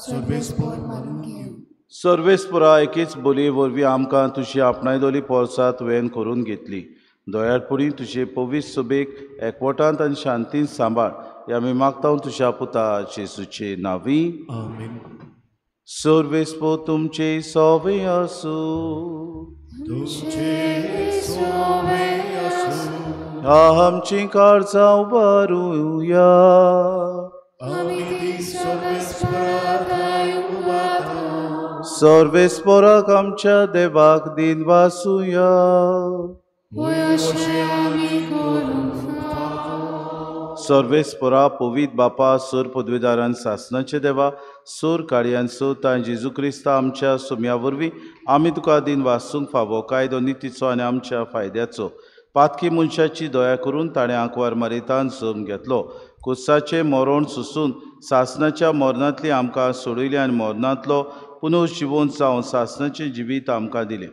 सर्वेस्पर मानून घेवं. सर्वेस्परा एकेच बोलये वरवीं आमकां तुजी आपणायदोली पोरसां तुवें करून घेतली. दयाळपणी तुजे पवित्र सभेक एकवटांत आनी शांतीन सांबाळ. हें आमी मागता तुज्या पुता जेजूचे नांवी. आमेन. सर्वेस्पर तुमचे सोवे आसूं. तुमचे सोवे आसूं. आमचीं काळजां उबारुया. आमी ती सर्वेस्परा उबारता. सर्वेस्पराक आमच्या देवाक दिन वासुया. सर्वेस्परा पवित्र बापा, सूर पदवेदारान सासणाचे देवा, सूर काडयान सोता जेजू क्रिस्ता आमच्या सुम्या वरवीं आमी तुका दिन वासूंक फावो कायदो नितीचो आनी आमच्या फायद्याचो. पातकी मनशाची दया करून ताणें आंकवार मारितान जम घेतलो. कुसाचें मरण सोसून सासणाच्या मरणांतली आमकां सोडयली आनी मरणांतलो पुनर्जिवन जावन सासणाचें जिवीत आमकां दिलें.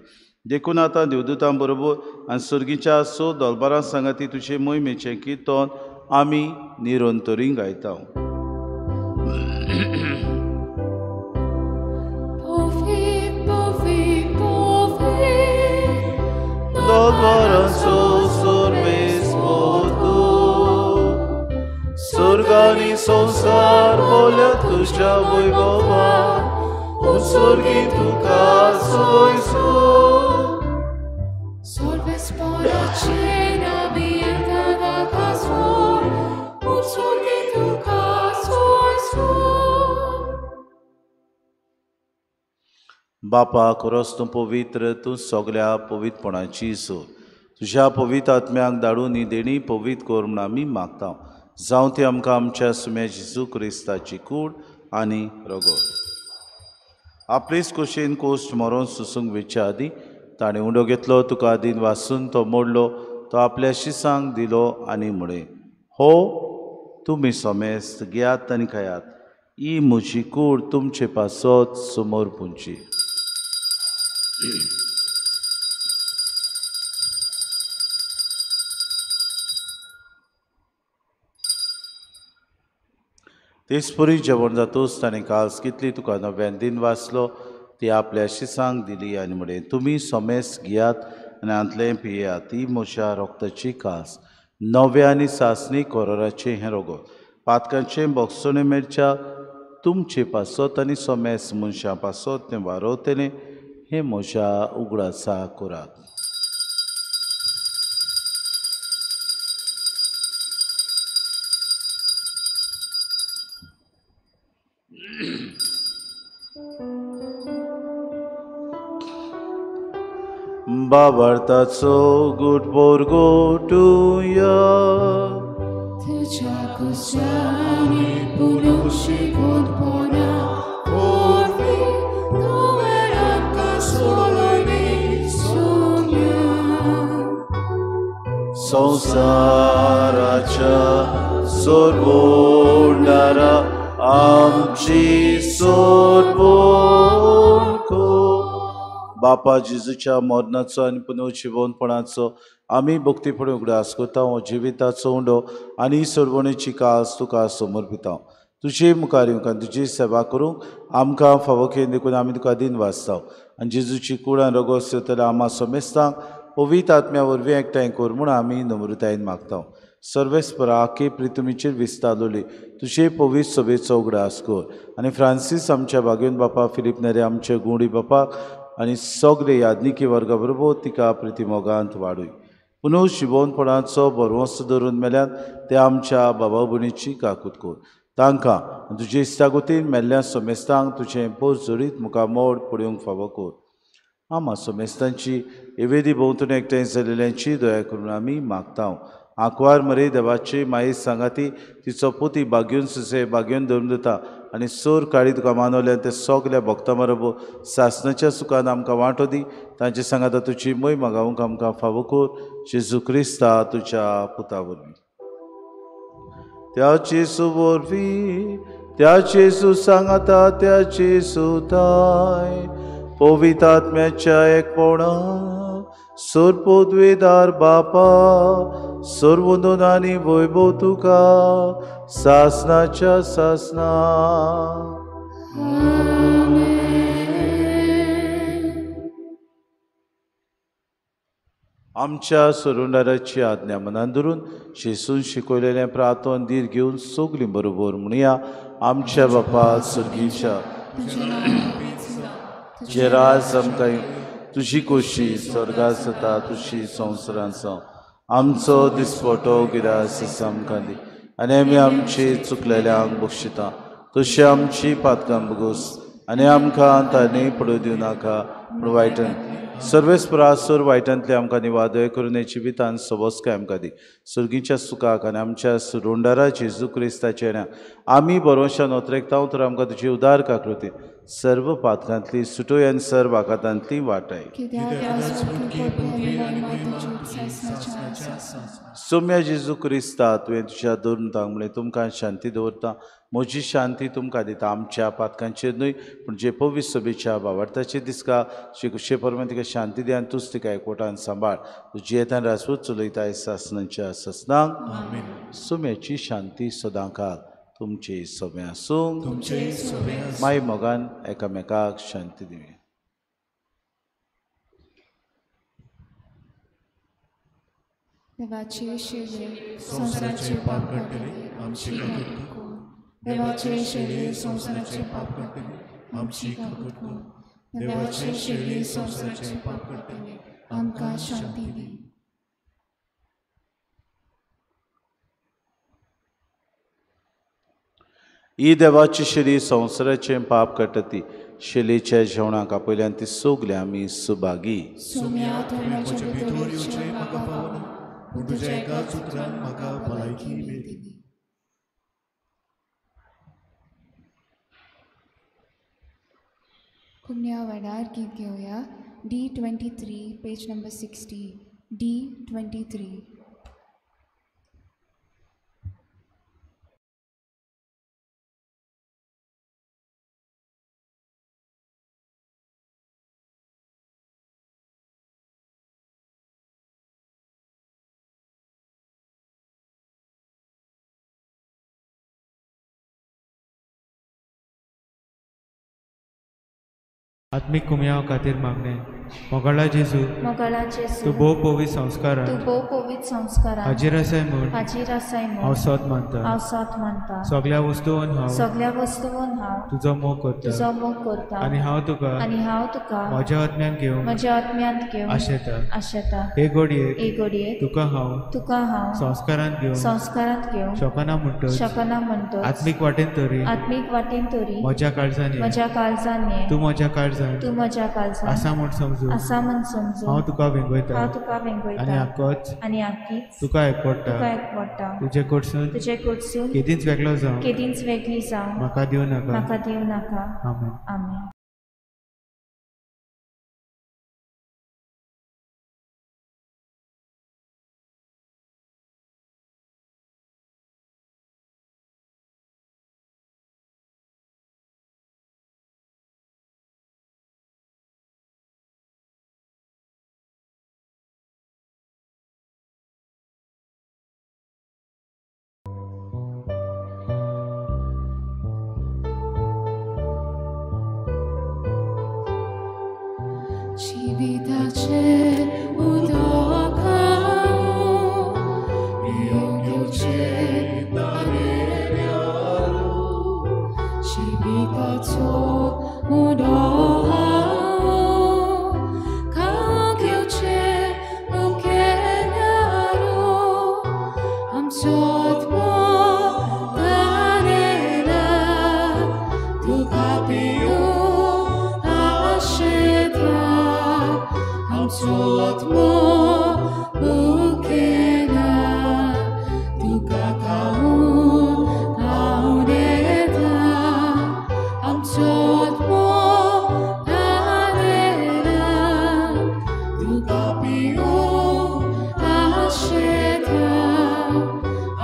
देखून आतां देवदूतां बरोबर आनी सर्गीच्या स दलबारां सांगाती तुजे मोहिमेचें किर्तन आमी निरंतरी गायता. दलबारांचो सर्वेस्पर तूं, स्वर्गानी संवसार बोल्या तुज्या वैभवा, उत्सर्गी तुका सोयसो. बापा खरोच तूं पवित्र, तूं सगल्या पवित्रपणाची सोर। तुज्या पवित्र आत्म्याक धाडून ही देणी पवित्र कर म्हूण आमी मागता। जावं ती आमकां आमच्या सुम्या जेजू क्रिस्ताची कूड आनी रगत। आपलेच कुशीन कोश्ट मरोन सुसूंक वेच्या आदीं ताणें उंडो घेतलो, तुका आदीन वासून तो मोडलो, तो आपल्या शिसांक दिलो आनी म्हळें, हो तुमी समेस्त घेयात आनी खायात, ही म्हजी कूड तुमचे पासत समोर पुंची। तेचपरी जेवण जातूच ताणें कास कितली तुका नव्यान दिन वाचलो, ती आपल्या शिसांक दिली आनी म्हळें, तुमी समेस्त घेयात आनी हांतलें पियात, ती म्हज्या रोगताची कास, नव्या आनी सासणी कोरोराचें हें रगत, पातकांचें बोगसणें मेळच्या तुमचे पासत आनी समेस्त मनशां पासत तें वारोवतलें, हें म्हज्या उगडासा करात। बाबार्थाचो गुट बोरगोटुया तुझ्या कुशाने पुरुषी गुणपणा ओरवी तुवें आमकां सोडली सोम्या। संवसाराच्या सोडवणारा आमची सोडवण कर। बापा जेजूच्या मरणाचो आनी पुनर्जिवनपणाचो आमी भक्तीपणी उगडास करता। हो जिविताचो उंडो आनी सोडवणेची कास तुका समर्पिता। तुजे मुखार येवंक आनी तुजी सेवा करूंक आमकां फावो केली देखून आमी तुका दिन वाचता। आनी जेजूची कूड आनी रगत सेवतल्या आमा समेस्तांक पवित्र आत्म्या वरवीं एकठांय कर म्हूण आमी नम्रतायेन मागता। सर्वेस्परा आखे प्रितुमीचेर विस्तारलोली तुजे पवित्र सभेचो उगडास कर आनी फ्रांसीस आमच्या भाग्योन बापा, फिलीप नेरे आमचे गुंडी बापाक आनी सगळे यादनिकी वर्गा बरोबर तिका प्रितिमोगांत वाडूय। पुनः शिवोनपणाचो भरवंसो धरून मेल्यान ते आमच्या बाबा भयणीची काकूत कर। तांकां तुजे इश्टागतीन मेल्ल्या समेस्तांक तुजें पोस जोडीत मुखार मोड पळोवंक फावो कर। आमा समेस्तांची एवेदी भोंवतणी एकठांय जाल्ल्यांची दया करून आमी मागता। आंकवार मरे देवाची माये सांगाती तिचो पोती बागयोन सुसे बागयोन धरून दिता आनी सोर काळी तुका मानवल्यान ते सगल्या भक्तां बरोबर सासणाच्या सुखान आमकां वांटो दी। तांचे सांगाता तुजी मोय मागावंक आमकां फावो कर। जेजू क्रिस्ता तुज्या पुता वरवीं, त्या जेजू वरवीं, त्या जेजू सांगाता, त्या जेजू ताय पवित्र आत्म्याच्या एकपणा सोर पदवेदार बापा सर्वंदन आनी वैभव तुका सासनाच्या सासना। आमच्या सोडवणाराची आज्ञा मनान धरून जेजून शिकयलेलें प्रार्थन धीर घेवन सगलीं बरोबर म्हणया, आमच्या बापा स्वर्गीच्या तुजें राज आमकां, तुजी खोशी स्वर्गांत जाता तुजी संवसारांत जावं। आमचो दिसपटो गिरास आमकां दी आनी आमी आमची चुकलेल्यांक बक्षिता तशी आमची पातकां बगोस आनी आमकां तांणी पडूं दिवं नाका पूण वायटान सर्वेस्परासर वायटांतले आमकां निवादय करून जिवितान सबस्काय आमकां दी। सुर्गीच्या सुखाक आनी आमच्या सुरोंडारा जेजू क्रिस्ताच्या येण्या आमी बरोवशान ओतरेकता तर आमकां तुजी उदार काकृती सर्व पातकांतली सुटोय आनी सर्व आघातांतली वाटाय। सोम्या जेजू क्रिस्ता तुवें तुज्या धर्मतांक म्हणलें तुमकां शांती दवरता, म्हजी शांती तुमकां दिता। आमच्या पातकांचेर न्हय पूण जे पवित्र सभेच्या भावार्थाचेर दिसका शिकुशे परमें तिका शांती दी आनी तूंच तिका एकवटान सांबाळ। तूं जियेतान राजपूत चलयताय सासणाच्या सासणाक। सोम्याची शांती सदांकाळ तुमचे सोमे आसूं। माय मोगान एकामेकाक शांती दिवया। देवाचे शेले संवसाराचे पाप काडटले आमची काकूट कर। देवाचे शेले संवसाराचे पाप काडटले आमची काकूट कर। देवाचे शेले संवसाराचे पाप काडटले आमकां शांती दी। ही देवाची शेली संवसाराचें पाप काडटा ती शेलीच्या जेवणाक आपयल्यान ती सगळीं आमी सुभागी. सोम्या तुवें म्हज्या भितर येवचें म्हाका फावना, पूण तुज्या एकाच उतरान म्हाका भलायकी मेळटली. कुमण्या वेळार गीत घेवया. D23 page number 60. D23. आत्मीक कुमयाव खातीर मागणें. मोगाळा जेजू, मोगाळा जेजू, तूं भोव पवित्र संस्कारान, तूं भोव पवित्र संस्कारान हाजीर आसाय म्हूण, हाजीर आसाय म्हूण हांव सोद मानता, हांव सोद मानता. सगळ्या वस्तून हांव, सगळ्या वस्तून हांव तुजो मोग करता, तुजो मोग करता. आनी हांव तुका, आनी हांव तुका म्हज्या आत्म्यान घेवन, म्हज्या आत्म्यांत घेवन आशेता, आशेता. हे घडयेक, हे घडयेक तुका हांव, तुका हांव संस्कारांत घेवन, संस्कारांत घेवन शकना म्हणटच, शकना म्हणटच आत्मीक वाटेन तरी, आत्मीक वाटेन तरी म्हज्या काळजान, म्हज्या काळजान तूं म्हज्या काळजान, तूं म्हज्या काळजान आसा म्हूण समजून, आसा म्हूण समजून हांव तुका वेंगयता, हांव तुका वेंगयता. आनी आकोच, आनी आकीच तुका एकवडटा, तुका एकवडटा. तुजे कडसून, तुजे कडसून केदींच वेगळो जावं, केदींच वेगळी जावं म्हाका दिवं नाका, म्हाका दिवं नाका. आमेन. आमेन. जिविताचें उदक हांव पिवंक घेवचें तारेल्यारू, जिविताचो उदक हांव खावंक घेवचें मुखेल्यारू, आमचो आत्मो तारेला तुका पिवंक आशेता, आमचो आत्मो मुखेला तुका खावंक आवडेता, आमचो आत्मो तारेला तुका पिवंक आशेता,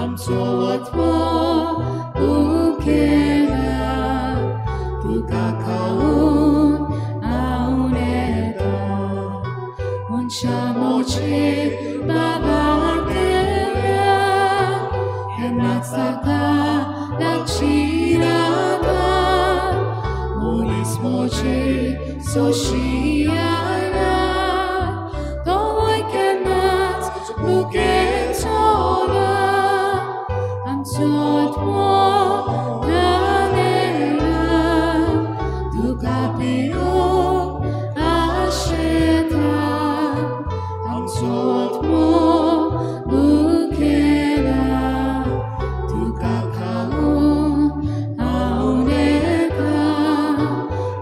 आमचो आत्मो मुखेला तुका खावंक आवडेता. मनशां बाबार्तेल्या केन्नाच ताका लागशिराता, मनीस म्हजे सोशियाना तोवूय केन्नाच मुखेचो ना, आमचो आत्मो तारेला तुका पिवंक आशेता, आमचो आत्मो मुखेला तुका खावंक आवडेता,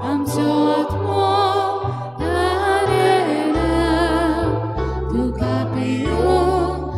आमचो आत्मो तारेला तुका पिवंक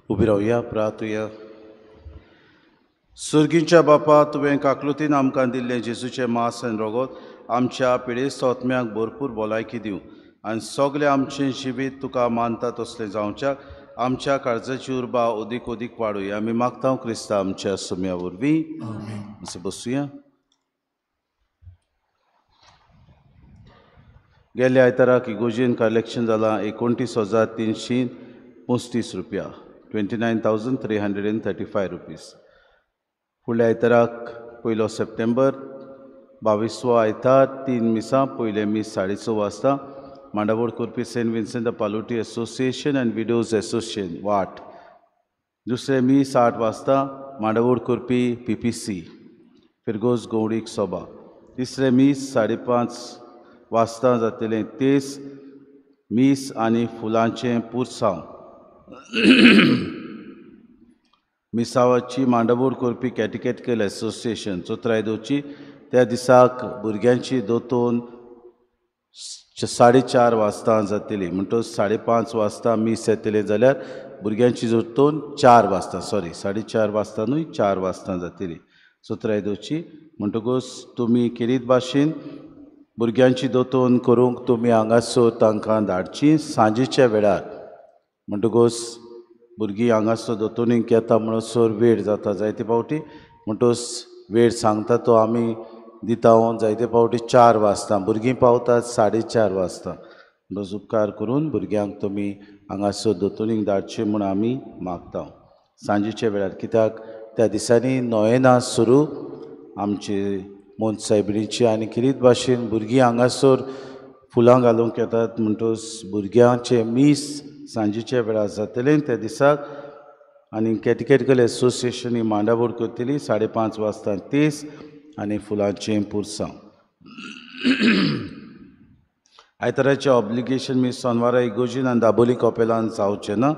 उबी रावया, प्रार्थुया. सुर्गीच्या बापा, तुवें काकलुतीन आमकां दिल्लें जेजूचें मांस आनी रोगोत आमच्या पिडेस्त आत्म्याक भरपूर भलायकी दिवं आनी सगळें आमचें जिवीत तुका मानता तसलें जावच्याक आमच्या काळजाची उर्बा अदीक अदीक वाडुया. आमी मागता क्रिस्ता आमच्या सुम्या वरवीं. बसुया. गेल्या आयताराक इगोजेन कलेक्शन जालां 29,335 रुपया, 29,335 रुपीज. फुडल्या आयताराक 1 सप्टेंबर 22वो आयतार 3 मिसां. पयलें मीस 6:30 वाजता मांडावळ करपी Saint Vincent de Pallotti association and widows association वाट. दुसरें मीस 8 वाजता मांडावळ करपी PPC फिरगोज गौडीक सोबा. तिसरें मीस 5:30 वाजता जातलें तेस मीस आनी फुलांचें पुरसांव. मिसावाची मांडावळ करपी कॅटिकेटिकल एसोसिएशन चोत्राय दवची. त्या दिसाक भुरग्यांची दोतोन 4:30 वाजता जातली. म्हणटकच 5:30 वाजता मीस येतलें जाल्यार भुरग्यांची दोतोन 4 वाजता, सॉरी 4:30 वाजता न्हय 4 वाजता जातली चोत्राय दवची. म्हणटकच तुमी केरीत भाशेन भुरग्यांची दोतोन करूंक तुमी हांगासर तांकां धाडची सांजेच्या वेळार. म्हणटकच भुरगीं हांगासर दोतोनीक येता म्हणसर वेळ जाता जायते फावटी. म्हणटकच वेळ सांगता तो आमी दिता जायते फावटी 4 वाजता, भुरगीं पावतात 4:30 वाजता. म्हणटकच उपकार करून भुरग्यांक तुमी हांगासर दोतोनीक धाडचे म्हूण आमी मागता सांजेच्या वेळार. कित्याक त्या दिसांनी नोयेना सुरू आमचे मोन सायबिणीची आनी किरीत भाशेन भुरगीं हांगासर फुलां घालूंक येतात. म्हणटकच भुरग्यांचें मीस सांजेच्या वेळार जातलें त्या दिसाक. आनी कॅटिकेटिकल एसोसिएशन ही मांडावळ करतली 5:30 वाजता तेस आनी फुलांचें पुरसांव. आयताराचें ऑब्लिगेशन मीस सोनवारा इगोजीन आनी दाबोली कपेलान जावचें ना,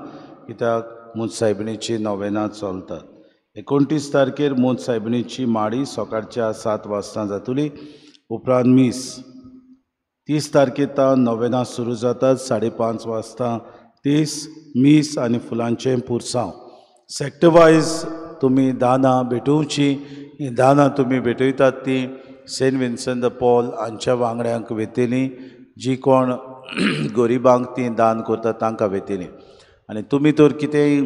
कित्याक मोन सायबिणीची नोवेनां चलतात. 29 तारखेर मोन सायबिणीची माडी सकाळच्या 7 वाजता जातली. उपरांत मीस. 30 तारखेर तावन नोवेनां सुरू जातात 5:30 वाजता 30 मीस आनी फुलांचें पुरसांव. सेक्टर वायज तुमी दानां भेटोवची. हीं दानां तुमी भेटयतात ती सेंट विन्संट the Paul हांच्या वांगड्यांक वेतली, जी कोण गरिबांक ती दान करतात तांकां वेतली. आनी तुमी तर कितेंय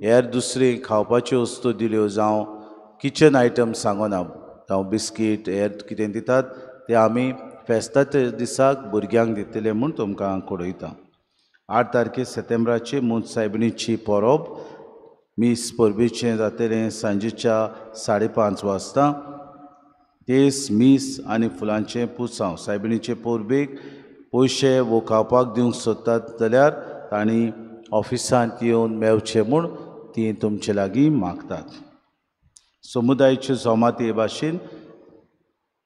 हेर दुसरी खावपाच्यो वस्तू दिल्यो जावं किचन आयटम सांगना, जावं बिस्कीट हेर कितें दितात ते आमी फेस्ताच्या दिसाक भुरग्यांक दितले म्हूण तुमकां कळयता. 8 तारखे सप्टेंबराची मोन सायबिणीची परब मीस परबेचें जातलें सांजेच्या 5:30 वाजता. तेस मीस आनी फुलांचें पुरसांव. सायबिणीचे परबेक पयशे वो खावपाक दिवंक सोदतात जाल्यार तांणी ऑफिसांत येवन मेवचें म्हूण ती तुमचे लागीं मागतात. समुदायाच्यो जमात हे भाशेन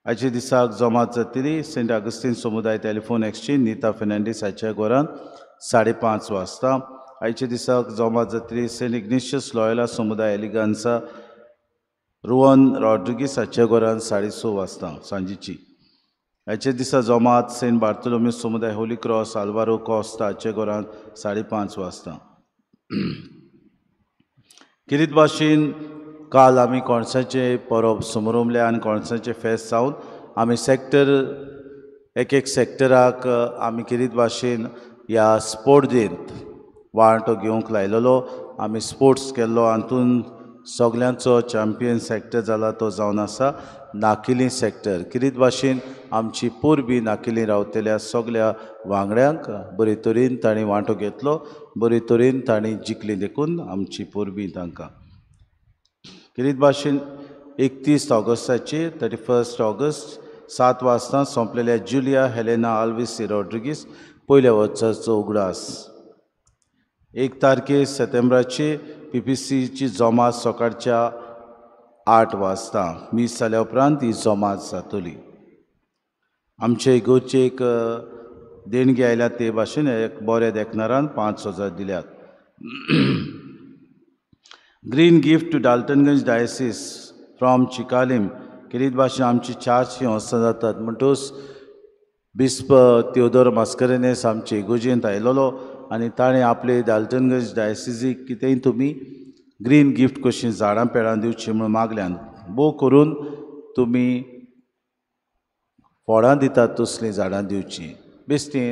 आयच्या दिसाक जमात जातली सेंट आगस्तीन समुदाय टेलिफोन एक्सचेंज नीता फेर्नांडीस हाच्या घरांत 5:30 वाजता. आयच्या दिसाक जमात जातली सेंट इग्नेशियस लॉयला समुदाय एलिगांसा रुवन रॉड्रिगीस हाच्या घरांत 6:30 वाजता सांजेची. आयच्या दिसा जमात सेंट बार्तोलोमी समुदाय होली क्रॉस आल्वारो कॉस्ता हाच्या घरांत 5:30 वाजता. किरीत भाशेन काल आमी कोणसाचें परब समरोमले आनी कोणसाचें फेस्त जावन आमी सेक्टर एक एक सेक्टराक आमी किरीत भाशेन ह्या स्पोर्ट डेंत वांटो घेवंक लायलेलो. आमी स्पोर्ट्स केल्लो हातून सगल्यांचो चॅम्पियन सेक्टर जाला तो जावन आसा नाकिली सेक्टर. किरीत भाशेन आमची परबी नाकिली रावतल्या सगल्या वांगड्यांक बरे तरेन तांणी वांटो घेतलो, बरे तरेन तांणी जिखली, देखून आमची परबी तांकां. किरीत भाशेन 31 ऑगस्टाचेर 31 ऑगस्ट 7 वाजता सोंपलेल्या जुलिया हेलेना आल्वीस रॉड्रिगीस पयल्या वर्साचो उगडास. 1 तारखे सप्टेंबराचे PPCची जमात सकाळच्या 8 वाजता मीस जाल्या उपरांत ही जमात जातली. आमचे इगोर्चे एक देणगी आयल्या ते भाशेन एक बऱ्या देखणारान 5,000 दिल्यात. Green gift to Daltonganj diocese from Chicalim. केरीत भाशेन आमची 400 वर्सां जातात म्हणटकच बिस्प थियोदोर मास्करेन्हस आमचे इगोर्जेंत आयलेलो आनी ताणें आपले डाल्टनगंज डायसिजीक कितेंय तुमी ग्रीन गिफ्ट कशीं झाडां पेडां दिवचीं म्हणून मागल्यान. भोव करून तुमी फळां दितात तसलीं झाडां दिवचीं, बेश्टीं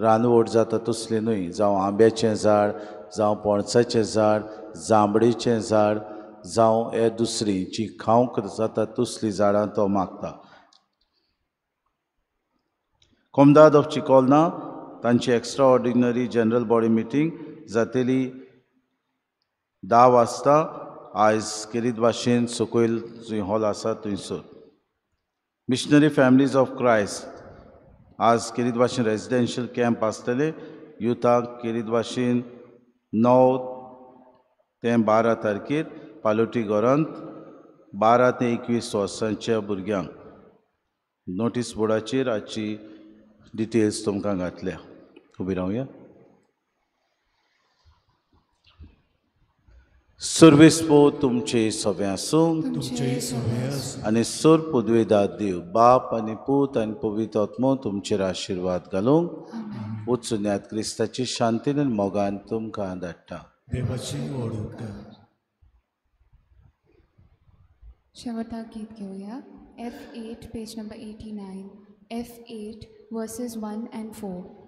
रानवट जाता तसलीं न्हय, जावं आंब्याचें झाड, जावं पणसाचें झाड, जांबळीचें झाड, जावं हे दुसरीं जी खावंक जाता तसलीं झाडां तो मागता. कोमदाद ऑफ चिकोलना तांची extra ordinary general body meeting जातली 10 वाजता आयज केरीत भाशेन सकयल जंय हॉल आसा थंयसर. मिशनरी फॅमिलीज ऑफ क्रायस्ट आज केरीत भाशेन रेजिडेन्शियल कॅम्प आसतले युथाक केरीत भाशेन 9 ते 12 तारखेर पालोटी घरांत 12 ते 21 वर्सांच्या भुरग्यांक. नोटीस बोर्डाचेर आजची डिटेल्स तुमकां घातल्या. उबी रावया. सर्वेस्पो तुमचे सगळे आसूं आनी सोर पुदवेदाद देव बाप आनी पूत आनी पवित्र आत्मो तुमचेर आशिर्वाद घालूंक. वचुन्यात क्रिस्ताची शांतीन आनी मोगान तुमकां धाडटा. देवाची व्हड उपकार. शेवटाक गीत घेवया. F8 page number 89, F8 verses 1 and 4.